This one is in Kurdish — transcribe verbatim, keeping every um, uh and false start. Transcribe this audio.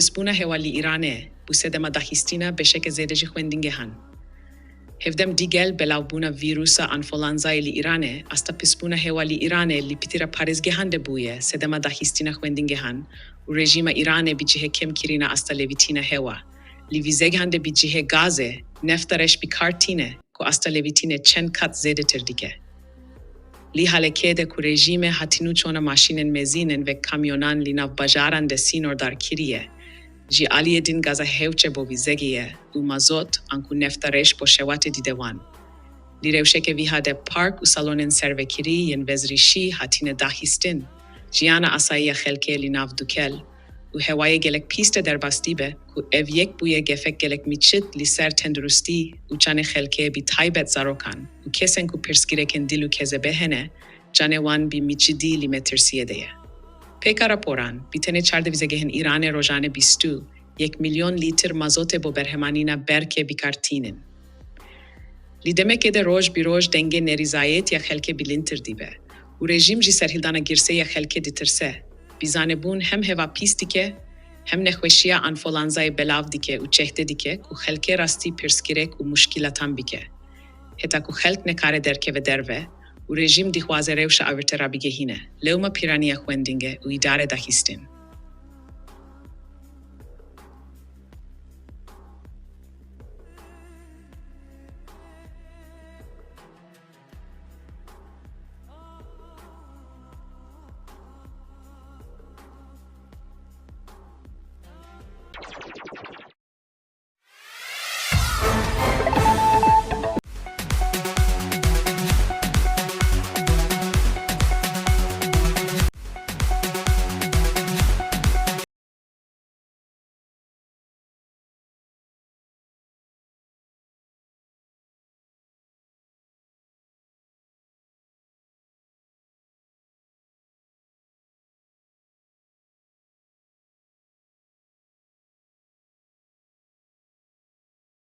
Pisbûna hewa li Îranê bû sedema daxistina beşeke zêde ji xwendingehan. Hevdem digel belavbûna vîrusa anfolanzayê li Îranê, asta pisbûna hewa li Îranê li pitîra parêzgehan de bûye sedema daxistina xwendingehan û rejîma Îranê bi cihê kêmkirîna asta lêvîtîna hewa. Li vîzegehan de bi cihê gazê, nefta reş bi kar tîne ku asta lêvîtînê çend qat zêdetir dike. Li halekê de ku rejîmê hatî nû çona maşînên mezîn ên wek kamyonan li nav bajaran de sînordar kiriye, ji aliyê din gaza hewçe bo vîzegê ye û mazot anku nefta reş bo şewatê dide wan. Li rewşeke vîha de park û salonên servekirî yên vezrîşî hatine daxistin. Jiyana asayî ya xelkê li nav dukel û hewayê gelek pîs de derbas dibe ku ev yek bûye gefek gelek miçit li ser tenduristî û canê xelkê, bi taybet zarokan û kesên ku pirsgirêkên dil û kezebê hene, canê wan bi miçidî li metirsiyê de ye. Pêka raporan, bi tenê çardeh vîzegehên Îranê rojane bîst û yek milyon lîtir mazotê bo berhemanîna berkê bi kar tînin. Li demekê de roj bi roj dengê nerîzayetiya xelkê bilindtir dibe û rejîm ji serhildana girsê ya xelkê ditirse. Bi zanebûn hem heva pîs dike, hem nexweşiya anfolanzayê belav dike û çehde dike ku xelkê rastî pirsgirêk û muşkîlatan bike. Heta ku xelk nekare derkeve derve û rejîm dixwaze rewşa awirte rabigehîne, lewma pîraniya xwendinge û îdare daxistin.